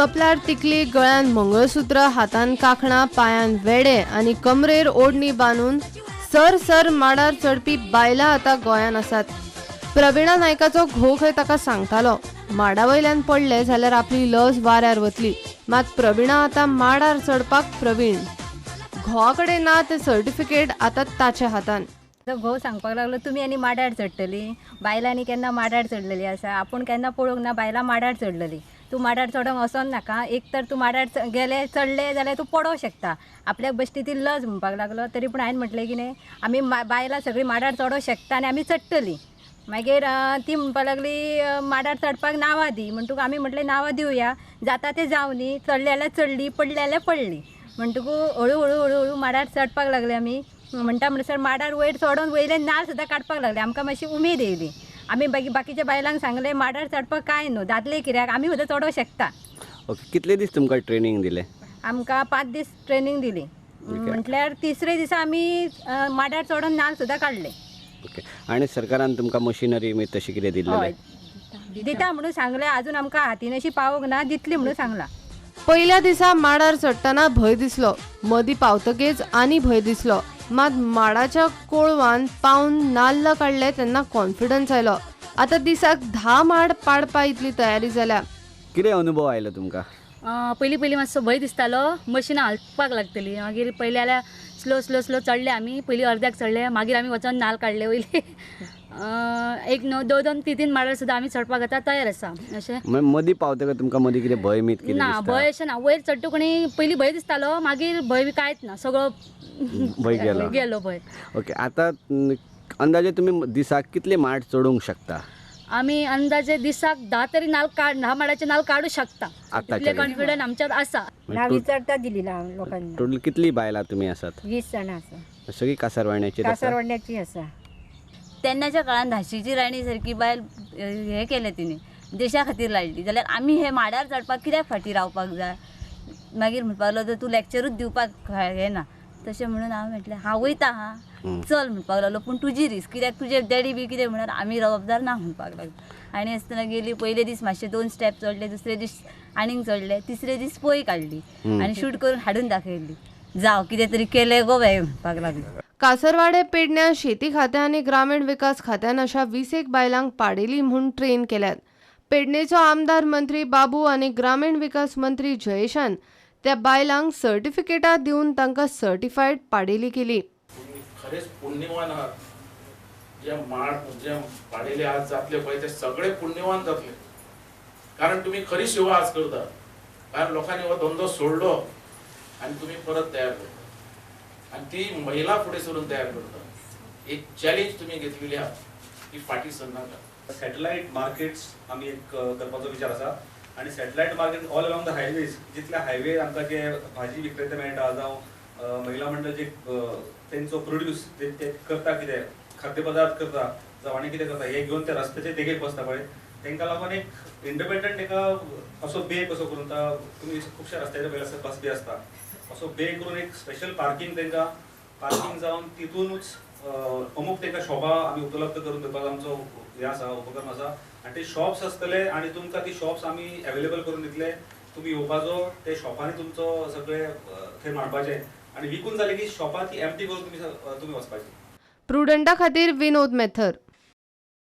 कपलार तिकली, गळ्यान मंगळसूत्र, हातान कांकणां, पांयान वेडे आनी कमरेर ओडणी बांदून सर सर माडार चडपी बायलां आतां गोंयांत आसात. प्रवीणा नायकाचो घोव खंय ताका सांगतालो, माडा वयल्यान पडले जाल्यार आपली लज वाऱ्यार वतली. मात प्रवीणा आतां माडार चडपाक प्रवीण. घोवा कडेन ना तें सर्टिफिकेट आतां ताच्या हातान. तो घोव सांगपाक लागलो, तुमी आनी माडार चडटली, बायलांनी केन्ना माडार चडलेली आसा, आपूण केन्ना पळोवंक ना बायलां माडार चडलेली, तूं माडार चडोंक वचोन नाका, एक तर तूं माडार गेले चडले जाल्यार तूं पडोंक शकता, आपल्याक बेश्टी ती लज म्हणपाक लागलो. तरी पूण हांवें म्हटलें कितें, आमी बायलां सगळीं माडार चडोंक शकता आनी आमी चडटलीं. मागीर ती म्हणपाक लागली माडार चडपाक नांवां दी, म्हणटकूच आमी म्हटलें नांवां दिवया, जाता तें जावं दी, चडले जाल्यार चडली, पडले जाल्यार पडली. म्हणटकूच हळू हळू हळू हळू माडार चडपाक लागले आमी. म्हणटा म्हणसर माडार वयर चडोन वयले नाल सुद्दां काडपाक लागले. आमकां मातशी उमेद येयली. आमी बाकीच्या बायलांक सांगलें माडार चडपाक कांय न्हू, दादले कित्याक आमी सुद्दां चडोंक शकता. ओके, कितले दीस तुमकां ट्रेनींग दिलें? आमकां 5 दीस ट्रेनींग दिली. म्हटल्यार तिसरे दिसा आमी माडार चडोन नाल सुद्दां काडले. ओके, आनी सरकारान तुमकां मशिनरी बी तशें कितें दिल्लें? दिता म्हणून सांगलें, अजून आमकां हातीन अशी पावोंक ना, दितली म्हणून सांगलां. पयल्या दिसा माडार चडटना भंय दिसलो, मदीं पावतकीच आनी भंय दिसलो. मात माडाच्या कोळवान पावन नाल्ल काडले तेन्ना कॉन्फिडन्स आयलो. आतां दिसाक 10 माड पाडपा इतली तयारी जाल्या. कितें अनुभव आयलो तुमकां? पयलीं पयलीं मातसो भंय दिसतालो, मशिनां हालपाक लागतली. मागीर पयलीं जाल्यार स्लो स्लो स्लो चडले आमी, पयलीं अर्द्याक चडले, मागीर आमी वचोन नाल काडले वयले. 1 2 2 3 3 माडार सुद्दां आमी चडपाक आतां तयार आसा. अशें मदीं पावतकच तुमकां मदीं कितें भंय मीत कितें ना, भंय अशें ना. वयर चडटा कोणी पयलीं भंय दिसतालो, मागीर भंय बी कांयच ना, सगळो भंय गेलो, गेलो भंय. ओके, आतां अंदाजे तुमी दिसाक कितले माड चडूंक शकता? आमी अंदाजे दिसाक 10 तरी नाल 10 माडाचे नाल काडू शकता, इतले कॉन्फिडन्स आमच्यात आसा. नावी चडटा दिली लोकांनी. टोटल कितली बायलां तुमी आसात? 20 जाणां आसा. सगळी कासारवाण्याची? कासारवाण्याची आसा. तेन्नाच्या काळान धाशीची राणी सारकी बायल हें केलें तिणें, देशा खातीर लाडली, जाल्यार आमी हे माडार चडपाक कित्याक फाटीं रावपाक जाय? मागीर म्हणपाक लागलो तूं लॅक्चरूच दिवपाक हें ना, तशें म्हणून हांव म्हटलें हांव वयता हां चल म्हणपाक लागलो, पूण तुजी रिस्क कित्याक, तुजे डॅडी बी कितें म्हणल्यार आमी जबाबदार ना म्हणपाक लागलो. आनी आसतना गेली, पयले दीस मातशे 2 स्टेप चडले, दुसरे दीस आनीक चडले, तिसरे दीस पय काडली आनी शूट करून हाडून दाखयली, जावं कितें तरी केलें गो बाय म्हणपाक लागलो. कासरवाडे पेडण्या शेती खात्या आनी ग्रामीण विकास खात्यान अशा 20 बायलांक पाडेली म्हूण ट्रेन केल्यात. पेडणेचो आमदार मंत्री बाबू आनी ग्रामीण विकास मंत्री जयेशान त्या बायलांक सर्टिफिकेटां दिवन तांकां सर्टिफायड पाडेली केली. खरेंच पुण्यवान आहात, जे माड जे पाडेले आज जातले पळय ते सगळे पुण्यवान जातले, कारण तुमी खरी सेवा आज करता, कारण लोकांनी हो धंदो सोडलो आनी तुमी परत तयार करता आनी ती महिला फुडें सरून तयार करता. एक चॅलेंज तुमी घेतलेली आहा ती फाटीं सरनाका. सॅटेलायट मार्केट्स आमी एक करपाचो विचार आसा आनी satellite market all along the highways, जितले हायवे आमकां जे भाजी विक्रेते मेळटा जावं महिला मंडळ जे तेंचो प्रोड्यूस ते करता, कितें खाद्यपदार्थ करता जावं आनी कितें करता, हे घेवन ते रस्त्याचे देगेक बसता पळय, तांकां लागून एक इंडिपेंडंट एका असो बे कसो करून तुमी खुबश्या रस्त्याचे पयले आसता बस बी आसता, असो बे करून एक स्पेशल पार्किंग तांकां पार्किंग जावन तितूनच अमूक तांकां शॉपां आमी उपलब्ध करून दिवपाचो आमचो हें आसा, उपक्रम आसा. आनी ते शॉप्स आसतले आनी तुमकां ती शॉप्स आमी एवेलेबल करून दितले, तुमी येवपाचो ते शॉपांनी तुमचो सगळे थंय मांडपाचे आनी विकून जाले की शॉपां ती एम्प्टी करून तुमी वचपाची. प्रुडंटा खातीर विनोद मेथर.